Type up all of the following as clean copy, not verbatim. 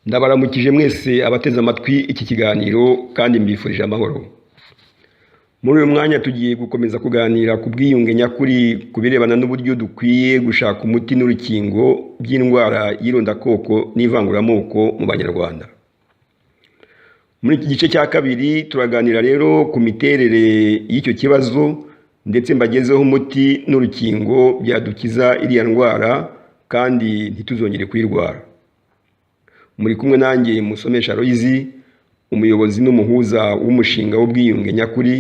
Ndabaramukije mwese abateze amatwi iki kiganiro kandi mbifurije amahoro. Muri uyu mwanya tugiye gukomeza kuganira ku bwiyunge nyakuri ku birebana n'uburyo dukwiye gushaka umuti n'urukingo by'indwara y'irondakoko n'ivanguramoko mu Banyarwanda. Muri iki gice cya kabiri turaganira rero ku miterere y'icyo kibazo, ndetse mbagezeho umuti n'urukingo byadukiza iriya ndwara kandi ntituzongere kuyirwara. Muri kumwe nanjye Musomesha Aloys, umuyobozi n'umuhuza w'umushinga w'ubwiyunge nyakuri,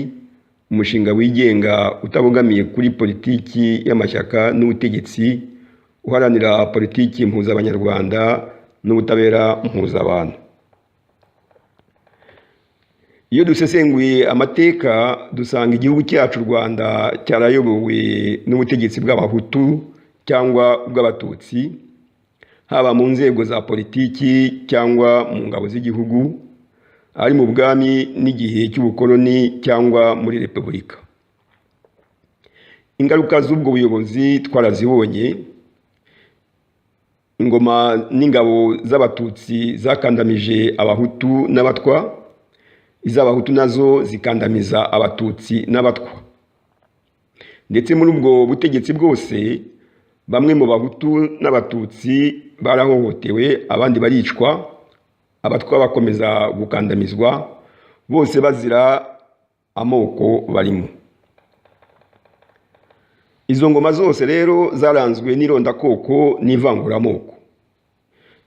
umushinga wigenga utabogamiye kuri politiki y'amashyaka n'ubutegetsi, uharanira politiki mpuzabanyarwanda n'ubutabera mpuzabantu. Iyo dusesenguye amateka, dusanga igihugu cyacu u Rwanda cyarayobowe n'ubutegetsi bw'Abahutu cyangwa ubw'Abatutsi, haba mu nzego za politiki cyangwa mu ngabo z'igihugu, ari mu bwami n'igihe cy'ubukoloni cyangwa muri repubulika. Ingaruka z'ubwo buyobozi twarazibonye. Ingoma n'ingabo z'Abatutsi zakandamije Abahutu n'Abatwa, iz'Abahutu nazo zikandamiza Abatutsi n'Abatwa. Ndetse muri ubwo butegetsi bwose, bamwe mu Bahutu n'Abatutsi barahohotewe, abandi baricwa, Abatwa bakomeza gukandamizwa, bose bazira amoko barimo. Izo ngoma zose rero zaranzwe n'irondakoko n'ivanguramoko.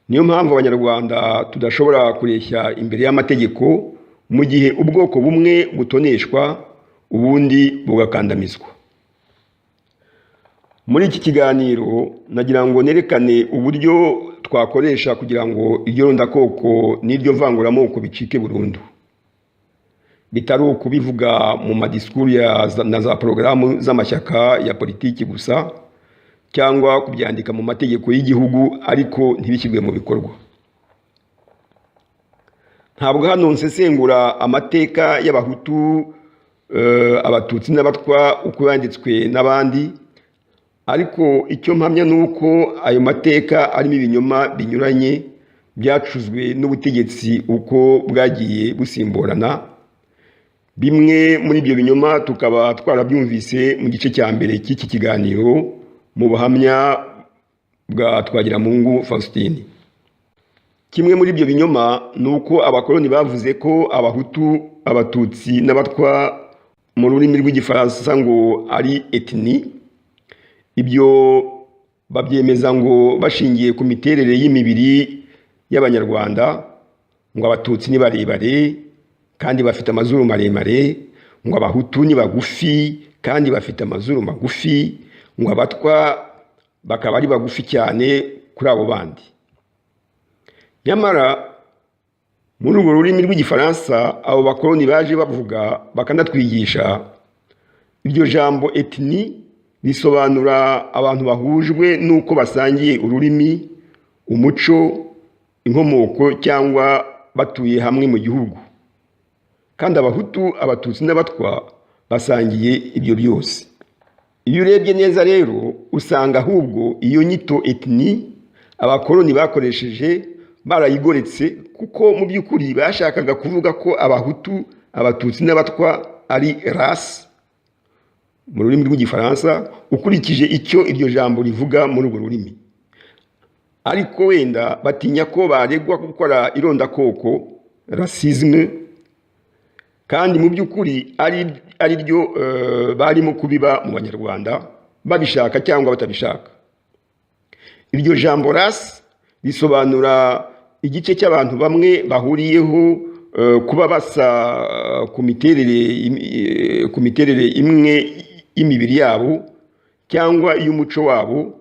Niyo mpamvu Abanyarwanda tudashobora kureshya imbere y'amategeko mu gihe ubwoko bumwe butoneshwa, ubundi bugakandamizwa. Muri iki kiganiro nagira ngo nerekane uburyo twakoresha kugira ngo iryo rondakoko n'iryo vanguramoko bicike burundu, bitari ukubivuga mu madisikuru na za porogaramu z'amashyaka ya politiki gusa, cyangwa kubyandika mu mategeko y'igihugu ariko ntibishyirwe mu bikorwa. Ntabwo hano nsesengura amateka y'Abahutu, Abatutsi n'Abatwa uko yanditswe n'abandi, ariko icyo mpamya ni uko ayo mateka arimo ibinyoma binyuranye byacuzwe n'ubutegetsi uko bwagiye busimburana. Bimwe muri ibyo binyoma tukaba twarabyumvise mu gice cya mbere cy'iki kiganiro mu buhamya bwa Twagiramungu Faustin. Kimwe muri ibyo binyoma ni uko abakoloni bavuze ko Abahutu, Abatutsi n'Abatwa mu rurimi rw'Igifaransa ngo ari ethnie. Ibyo babyemeza ngo bashingiye ku miterere y'imibiri y'Abanyarwanda, ngo Abatutsi ni barebare kandi bafite amazuru maremare, ngo Abahutu ni bagufi kandi bafite amazuru magufi, ngo Abatwa bakaba ari bagufi cyane kuri abo bandi. Nyamara muri urwo rurimi rw'Igifaransa abo bakoloni baje bavuga bakanatwigisha, iryo jambo ethnie risobanura abantu bahujwe n'uko basangiye ururimi, umuco, inkomoko cyangwa batuye hamwe mu gihugu. Kandi Abahutu, Abatutsi n'Abatwa basangiye ibyo byose. Iyo urebye neza rero, usanga ahubwo iyo nyito ethnie abakoloni bakoresheje barayigoretse, kuko mu by'ukuri bashakaga kuvuga ko Abahutu, Abatutsi n'Abatwa ari race mu rurimi rw'Igifaransa, ukurikije icyo iryo jambo rivuga muri urwo rurimi. Ariko wenda batinya ko baregwa gukora irondakoko, racisme, kandi mu by'ukuri ari ryo barimo kubiba mu Banyarwanda, babishaka cyangwa batabishaka. Iryo jambo race risobanura igice cy'abantu bamwe bahuriyeho kuba basa ku miterere imwe y'imibiri yabo cyangwa iy'umuco wabo,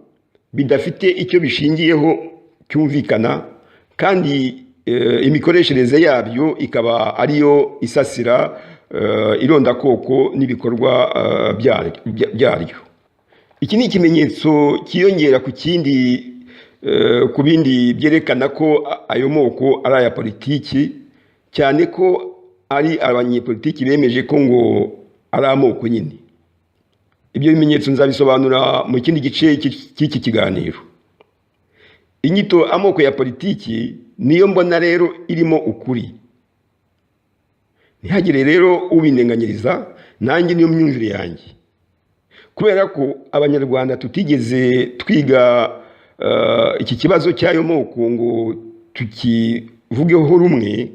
bidafite icyo bishingiyeho cyumvikana, kandi imikoreshereze yabyo ikaba ariyo isasira irondakoko n'ibikorwa byaryo. Iki ni ikimenyetso cyiyongera ku kindi, ku bindi byerekana ko ayo moko ari aya politiki, cyane ko ari abanyepolitiki bemeje ko ngo ari amoko nyine. Ibyo bimenyetso nzabisobanura mu kindi gice cy'iki kiganiro. Inyito amoko ya politiki niyo mbona rero irimo ukuri. Ntihagire rero ubinenganyiriza, nanjye niyo myumvire yanjye, kubera ko Abanyarwanda tutigeze twiga iki kibazo cy'ayo moko ngo tukivugeho rumwe,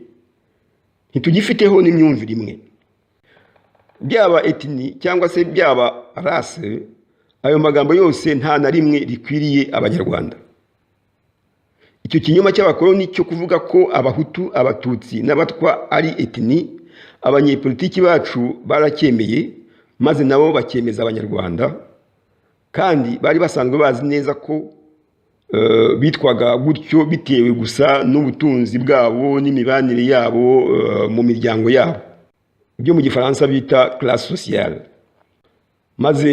ntitugifiteho n'imyumvire imwe. Byaba ethnie cyangwa se byaba race, ayo magambo yose nta na rimwe rikwiriye Abanyarwanda. Icyo kinyoma cy'abakoloni cyo kuvuga ko Abahutu, Abatutsi n'Abatwa ari ethnie, abanyepolitiki bacu baracyemeye, maze nabo bakemeza Abanyarwanda, kandi bari basanzwe bazi neza ko bitwaga gutyo bitewe gusa n'ubutunzi bwabo n'imibanire yabo mu miryango yabo, ibyo mu Gifaransa bita classe sociale. Maze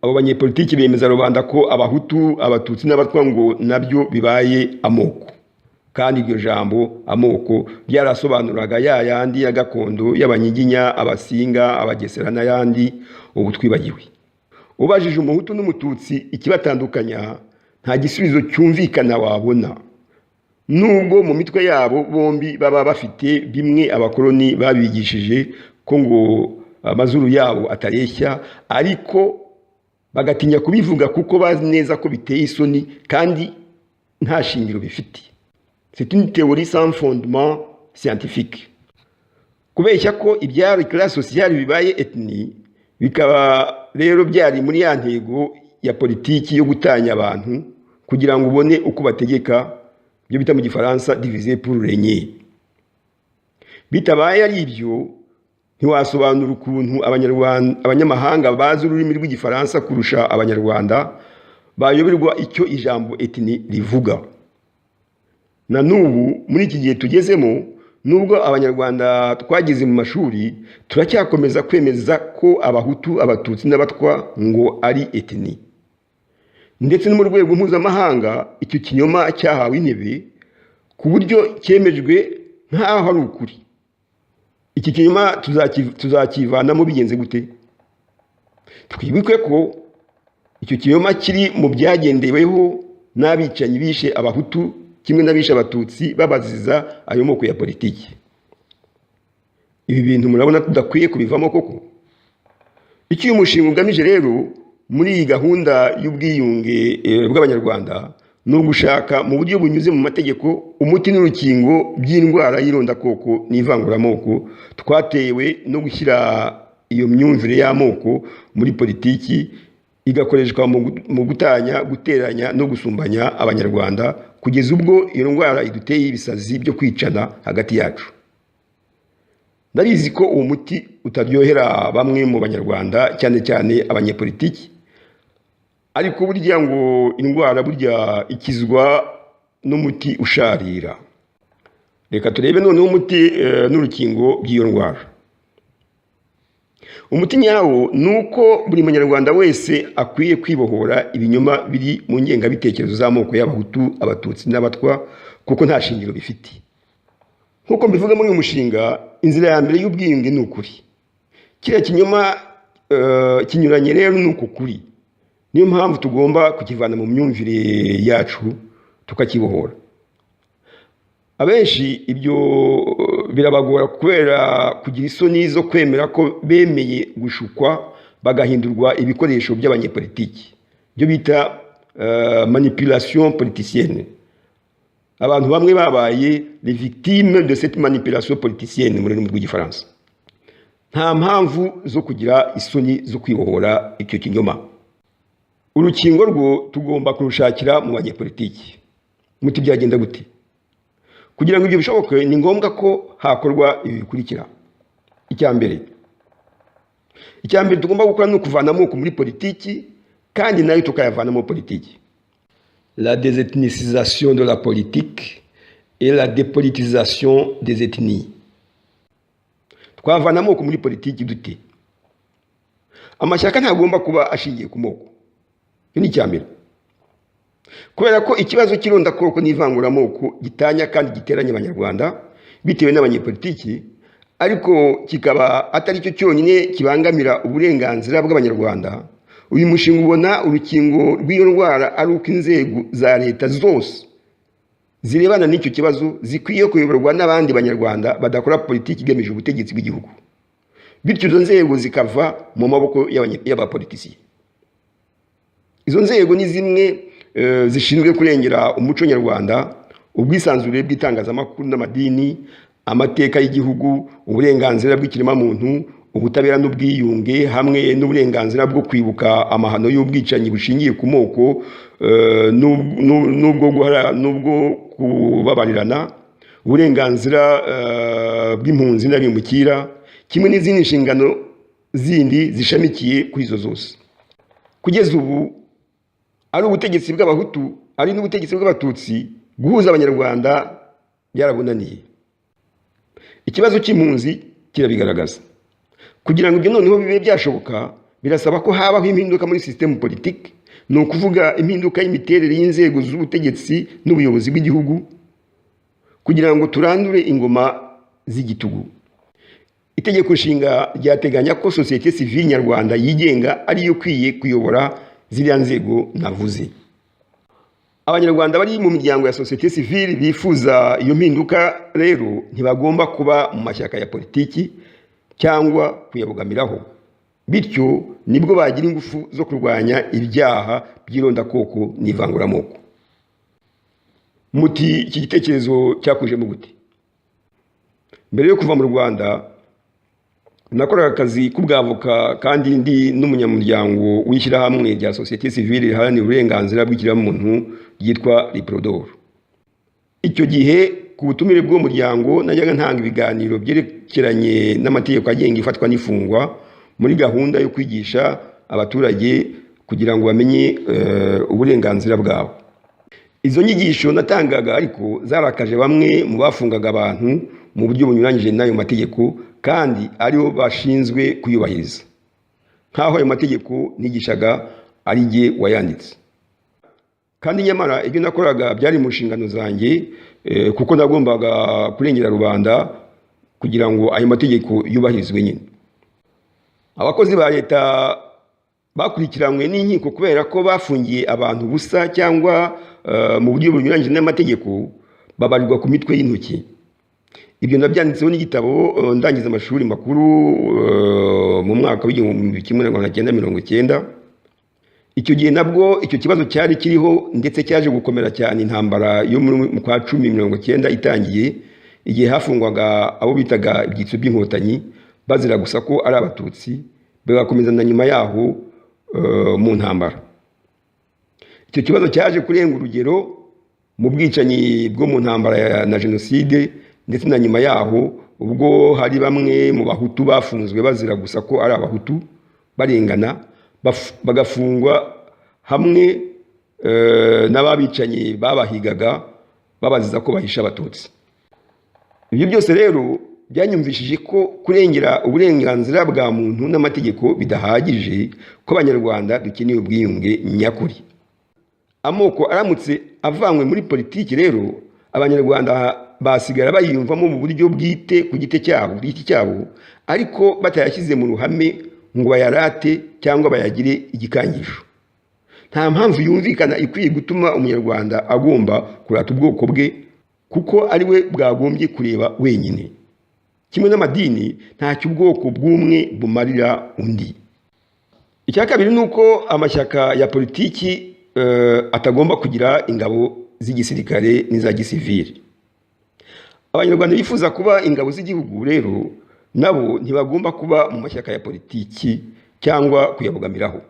abo banyepolitiki bemeza rubanda ko Abahutu, Abatutsi n'Abatwa ngo nabyo bibaye amoko, kandi iryo jambo amoko ryarasobanuraga ya yandi ya gakondo y'Abanyiginya, Abasinga, Abagesera n'ayandi ubu twibagiwe. Ubajije Umuhutu n'Umututsi ikibatandukanya, nta gisubizo cyumvikana wabona, nubwo mu mitwe yabo bombi baba bafite bimwe abakoloni babigishije ko ngo amazuru yabo atareshya, ariko bagatinya kubivuga kuko bazi neza ko biteye isoni kandi nta shingiro bifite. C'est une théorie sans fondement scientifique. Kubeshya ko ibyari classe sociale bibaye ethnie bikaba rero byari muri ya ntego ya politiki yo gutanya abantu kugira ngo ubone uko bategeka, ibyo bita mu Gifaransa diviser pour régner. Bitabaye ari ibyo, ntiwasobanura ukuntu Abanyarwanda, abanyamahanga bazi ururimi rw'Igifaransa kurusha Abanyarwanda, bayoberwa icyo ijambo ethnie rivuga. Na n'ubu muri iki gihe tugezemo, nubwo Abanyarwanda twageze mu mashuri, turacyakomeza kwemeza ko Abahutu, Abatutsi n'Abatwa ngo ari ethnie. Ndetse no mu rwego mpuzamahanga icyo kinyoma cyahawe intebe ku buryo cyemejwe nk'aho ari ukuri. Iki kinyoma tuzakivanamo bigenze gute? Twibuke ko icyo kinyoma kiri mu byagendeweho n'abicanyi bishe Abahutu kimwe n'abishe Abatutsi babaziza ayo moko ya politiki. Ibi bintu murabona tudakwiye kubivamo koko? Icyo uyu mushinga ugamije rero muri iyi gahunda y'ubwiyunge bw'Abanyarwanda ni ugushaka mu buryo bunyuze mu mategeko umuti n'urukingo by'indwara y'irondakoko n'ivanguramoko twatewe no gushyira iyo myumvire y'amoko muri politiki, igakoreshwa mu gutanya, guteranya no gusumbanya Abanyarwanda, kugeza ubwo iyo ndwara iduteye ibisazi byo kwicana hagati yacu. Ndabizi ko uwo muti utaryohera bamwe mu Banyarwanda, cyane cyane abanyepolitiki, ariko burya ngo indwara burya ikizwa n'umuti usharira. Reka turebe noneho umuti n'urukingo by'iyo ndwara. Umuti nyawo ni uko buri Munyarwanda wese akwiye kwibohora ibinyoma biri mu ngengabitekerezo z'amoko y'Abahutu, Abatutsi n'Abatwa, kuko nta shingiro bifite. Nk'uko mbivuga muri uyu mushinga, inzira ya mbere y'ubwiyunge ni ukuri. Kiriya kinyoma kinyuranye rero ni uku kuri, niyo mpamvu tugomba kukivana mu myumvire yacu tukakibohora. Abenshi ibyo birabagora kubera kugira isoni zo kwemera ko bemeye gushukwa bagahindurwa ibikoresho by'abanyepolitiki, ibyo bita manipulation politicienne. Abantu bamwe babaye les victimes de cette manipulation politicienne mu rurimi rw'Igifaransa. Nta mpamvu zo kugira isoni zo kwibohora icyo kinyoma. Urukingo rwo tugomba kurushakira mu banyepolitiki. Muti byagenda gute? Kugira ngo ibyo bishoboke, ni ngombwa ko hakorwa ibi bikurikira. Icya mbere tugomba gukora ni ukuvana amoko muri politiki, kandi nayo tukayavanamo politiki, la désethnicisation de la politique et la dépolitisation des ethnies. Twavana amoko muri politiki dute? Amashyaka ntagomba kuba ashingiye ku moko. Icyo ni icya mbere. Kubera ko ikibazo cy'irondakoko n'ivanguramoko gitanya kandi giteranya Abanyarwanda bitewe n'abanyepolitiki, ariko kikaba atari cyo cyonyine kibangamira uburenganzira bw'Abanyarwanda, uyu mushinga ubona urukingo rw'iyo ndwara ari uko inzego za leta zose Zirebana n'icyo kibazo zikwiye kuyoborwa n'abandi Banyarwanda badakora politiki igamije ubutegetsi bw'igihugu, bityo izo nzego zikava mu maboko y'abapolitisiye. Izo nzego ni zimwe zishinzwe kurengera umuco nyarwanda, ubwisanzure bw'itangazamakuru n'amadini, amateka y'igihugu, uburenganzira bw'ikiremwamuntu, ubutabera n'ubwiyunge, hamwe n'uburenganzira bwo kwibuka amahano y'ubwicanyi bushingiye ku moko n'ubwo kubabarirana, uburenganzira bw'impunzi n'abimukira, kimwe n'izindi nshingano zindi zishamikiye kuri izo zose. Kugeza ubu, ari ubutegetsi bw'Abahutu, ari n'ubutegetsi bw'Abatutsi, guhuza Abanyarwanda byarabunaniye. Ikibazo cy'impunzi kirabigaragaza. Kugira ngo ibyo noneho bibe byashoboka, birasaba ko habaho impinduka muri système politique, ni ukuvuga impinduka y'imiterere y'inzego z'ubutegetsi n'ubuyobozi bw'igihugu, kugira ngo turandure ingoma z'igitugu. Itegeko Nshinga ryateganya ko sosiyete sivile nyarwanda yigenga ariyo ikwiye kuyobora ziriya nzego navuze. Abanyarwanda bari mu miryango ya sosiyete sivile bifuza iyo mpinduka rero ntibagomba kuba mu mashyaka ya politiki cyangwa kuyabogamiraho. Bityo nibwo bagira ingufu zo kurwanya ibyaha by'irondakoko n'ivanguramoko. Muti: "Iki gitekerezo cyakujemo gute?" Mbere yo kuva mu Rwanda, nakoraga akazi k'ubwavoka kandi ndi n'umunyamuryango w'ishyirahamwe rya sosiyete sivile riharanira uburenganzira bw'ikiremwamuntu ryitwa Liprodhor. Icyo gihe, ku butumire bw'uwo muryango, najyaga ntanga ibiganiro byerekeranye n'amategeko agenga ifatwa n'ifungwa, muri gahunda yo kwigisha abaturage kugira ngo bamenye uburenganzira bwabo. Izo nyigisho natangaga ariko zarakaje bamwe mu bafungaga abantu mu buryo bunyuranyije n'ayo mategeko, kandi aribo bashinzwe kuyubahiriza, nk'aho ayo mategeko nigishaga ari jye wayanditse. Kandi nyamara ibyo nakoraga byari mu nshingano zanjye, kuko nagombaga kurengera rubanda kugira ngo ayo mategeko yubahirizwe nyine. Abakozi ba leta bakurikiranywe n'inkiko kubera ko bafungiye abantu ubusa cyangwa mu buryo bunyuranyije n'amategeko babarirwa ku mitwe y'intoki. Ibyo nabyanditseho n'igitabo ndangiza amashuri makuru mu mwaka w'1990. Icyo gihe nabwo icyo kibazo cyari kiriho, ndetse cyaje gukomera cyane intambara yo mu kwa 10 90 itangiye, igihe hafungwaga abo bitaga ibyitso by'Inkotanyi bazira gusa ko ari Abatutsi, bigakomeza na nyuma yaho mu ntambara. Icyo kibazo cyaje kurenga urugero mu bwicanyi bwo mu ntambara na jenoside, ndetse na nyuma yaho, ubwo hari bamwe mu Bahutu bafunzwe bazira gusa ko ari Abahutu, barengana, bagafungwa hamwe n'ababicanyi babahigaga babaziza ko bahisha Abatutsi. Ibyo byose rero byanyumvishije ko kurengera uburenganzira bwa muntu n'amategeko bidahagije, ko Abanyarwanda dukeneye ubwiyunge nyakuri. Amoko aramutse avanywe muri politiki rero, Abanyarwanda basigara bayiyumvamo mu buryo bwite ku giti cyabo, ku giti cyabo, ariko batayashyize mu ruhame ngo bayarate cyangwa bayagire igikangisho. Nta mpamvu yumvikana ikwiye gutuma Umunyarwanda agomba kurata ubwoko bwe, kuko ari we bwagombye kureba wenyine. Kimwe n'amadini, ntacyo ubwoko bw'umwe bumarira undi. Icya kabiri ni uko amashyaka ya politiki atagomba kugira ingabo z'igisirikare n'iza gisivili. Abanyarwanda bifuza kuba ingabo z'igihugu rero nabo ntibagomba kuba mu mashyaka ya politiki cyangwa kuyabogamiraho.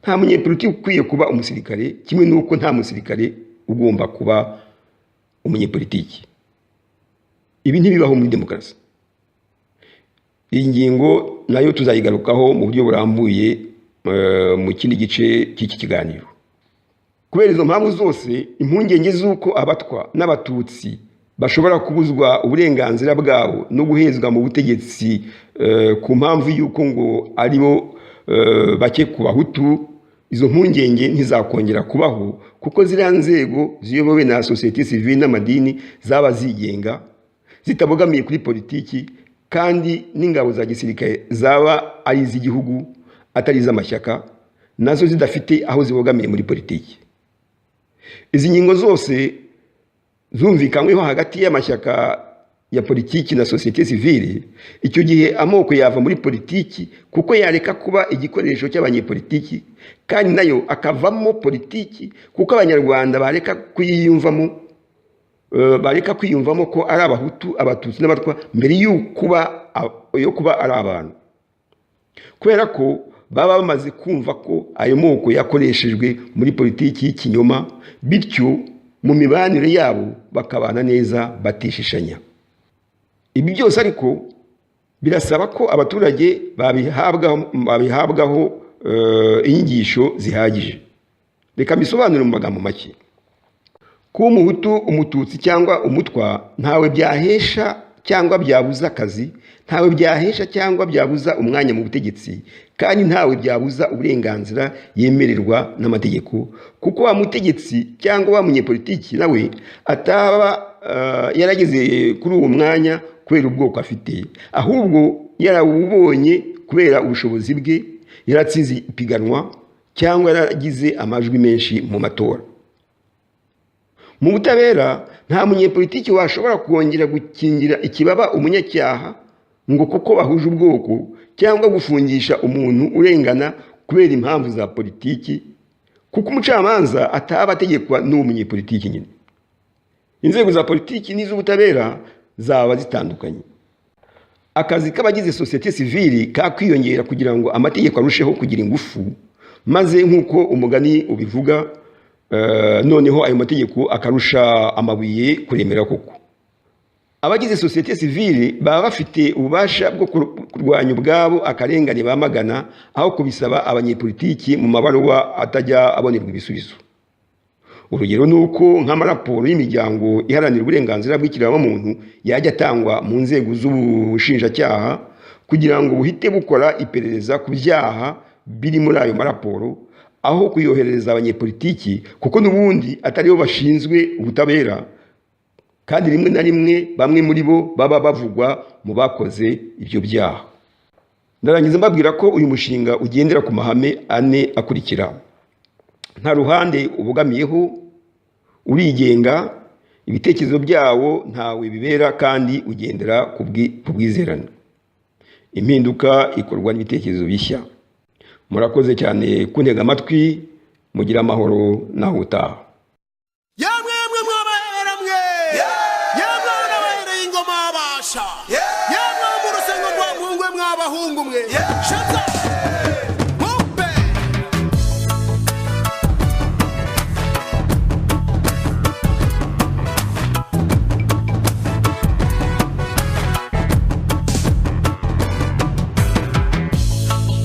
Nta munyepolitiki ukwiye kuba umusirikare, kimwe n'uko nta musirikare ugomba kuba umunyepolitiki. Ibi ntibibaho muri demokarasi. Iyi ngingo nayo tuzayigarukaho mu buryo burambuye mu kindi gice cy'iki kiganiro. Kubera izo mpamvu zose, impungenge z'uko Abatwa n'Abatutsi bashobora kubuzwa uburenganzira bwabo no guhezwa mu butegetsi ku mpamvu y'uko ngo ari bo bake ku Bahutu, izo mpungenge ntizakongera kubaho, kuko ziriya nzego ziyobowe na sosiyete sivile n'amadini zaba zigenga, zitabogamiye kuri politiki, kandi n'ingabo za gisirikare zaba ari iz'igihugu, atari iz'amashyaka, nazo zidafite aho zibogamiye muri politiki. Izi ngingo zose zumvikanyweho hagati y'amashyaka ya politiki na sosiyete sivile, icyo gihe amoko yava muri politiki kuko yareka kuba igikoresho cy'abanyepolitiki, kandi nayo akavamo politiki kuko Abanyarwanda bareka kuyiyumvamo, bareka kwiyumvamo ko ari Abahutu, Abatutsi n'Abatwa mbere yo kuba ari abantu, kubera ko baba bamaze kumva ko ayo moko yakoreshejwe muri politiki y'ikinyoma, bityo mu mibanire yabo bakabana neza batishishanya. Ibi byose ariko birasaba ko abaturage babihabwaho inyigisho zihagije. Reka mbisobanure mu magambo make. Kuba Umuhutu, Umututsi cyangwa Umutwa ntawe byahesha cyangwa byabuza akazi, ntawe byahesha cyangwa byabuza umwanya mu butegetsi, kandi ntawe byabuza uburenganzira yemererwa n'amategeko, kuko wa mutegetsi cyangwa wa munyepolitiki nawe ataba yarageze kuri uwo mwanya kubera ubwoko afite, ahubwo yarawubonye kubera ubushobozi bwe, yaratsinze ipiganwa cyangwa yaragize amajwi menshi mu matora. Mu butabera, nta munyepolitiki washobora kongera gukingira ikibaba umunyacyaha ngo kuko bahuje ubwoko, cyangwa gufungisha umuntu urengana kubera impamvu za politiki, kuko umucamanza ataba ategekwa n'uwo munyepolitiki nyine. Inzego za politiki n'iz'ubutabera zaba zitandukanye. Akazi k'abagize sosiyete sivili kakwiyongera kugira ngo amategeko arusheho kugira ingufu, maze nk'uko umugani ubivuga, noneho ayo mategeko akarusha amabuye kuremera koko. Abagize sosiyete sivili baba bafite ububasha bwo kurwanya ubwabo akarengane bamagana, aho kubisaba abanyepolitiki mu mabaruwa atajya abonerwa ibisubizo. Urugero ni uko nk'amaraporo y'imiryango iharanira uburenganzira bw'ikiremwamuntu yajya atangwa mu nzego z'ubushinjacyaha kugira ngo buhite bukora iperereza ku byaha biri muri ayo maraporo, aho kuyoherereza abanyepolitiki, kuko n'ubundi atari bo bashinzwe ubutabera, kandi rimwe na rimwe bamwe muri bo baba bavugwa mu bakoze ibyo byaha. Ndarangiza mbabwira ko uyu mushinga ugendera ku mahame ane akurikira: nta ruhande ubogamiyeho, urigenga, ibitekerezo byawo ntawe bibera, kandi ugendera ku bwizerane. Impinduka ikorwa n'ibitekerezo bishya. Murakoze cyane kuntega amatwi, mugira amahoro naho utaha. Yamwe mwe mwabahera mwe, yamwe n'abahereye ingoma babasha, yamwe mu rusengo rwa Mpungwe mw'abahungu mwe. Shut up! Mumpe!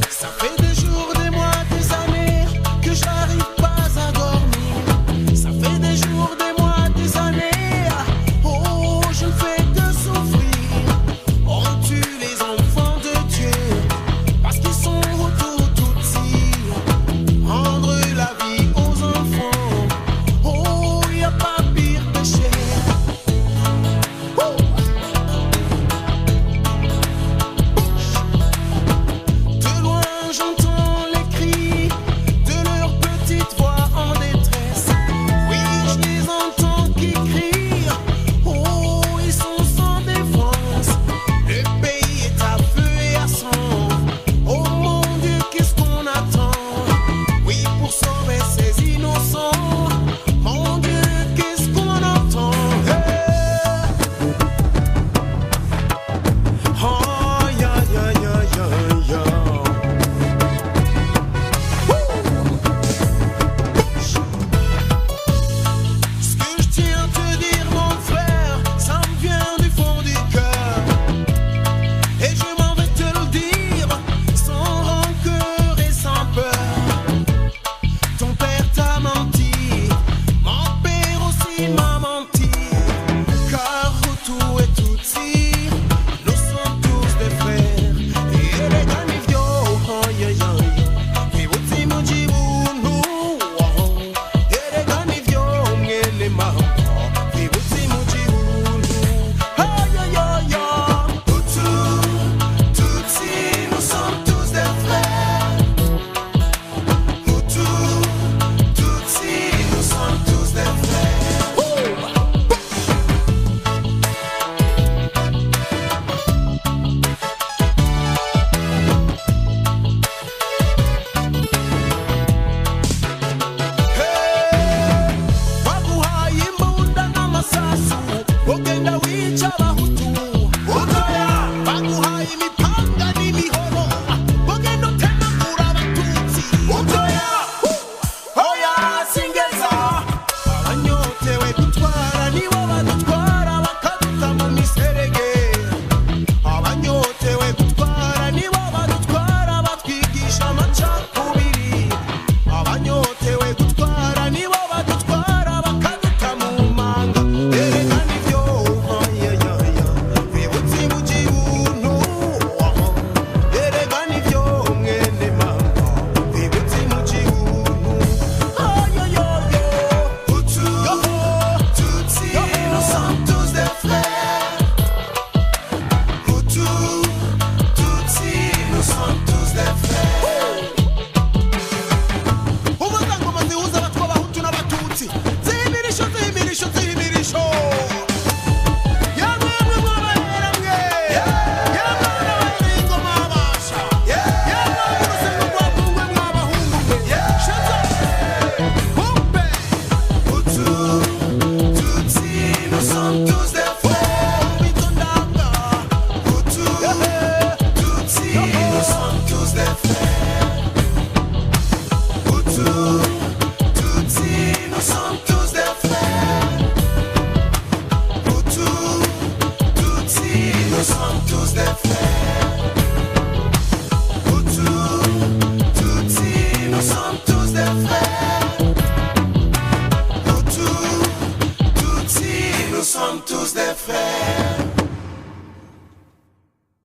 Ça fait des jours, des mois, des années que j'arrive pas à dormir. Ça fait des jours, des mois, des années. Oh, je ne fais que souffrir. On tue les enfants de Dieu parce qu'ils sont genda wica abahutu. Oya, baguhaye imipanga n'imihoro ngo genda utemagura abatutsi. Oya, oya, singeza. Abanyotewe gutwara nibo badutwara bakaduta mu miserege. Abanyotewe gutwara nibo badutwara batwigisha amacakubiri. Abanyotewe gutwara nibo badutwara bakaduta mu manga. Erega nivyo, oyoyoyo, bibutse mu gihuntu. Erega nivyo, mwene mama, bibutse mu gihuntu. Oyoyoyo, Hutu, Tutsi, nous sommes tous des frères. Hutu, Tutsi, nous sommes tous des frères. Umuzangoma zihuza abatwa, abahutu n'abatutsi. Zihimirisho, zihimirisho, zihimirisho. Yamwe mwe mwabahera mwe. Yamwe n'abahereye ingoma abasha. Yamwe mu rusengo rwa Bungwe mw'abahungu mwe. Shaza. Humpe. Hutu, Tutsi, nous sommes tous des frères. Mitondanga. Hutu, Tutsi, nous sommes tous des frères. Hutu, Tutsi, nous sommes tous des frères. Hutu, Tutsi, nous sommes tous des frères. Hutu, Tutsi, nous sommes tous des frères. Hutu, Tutsi, nous sommes tous des frères.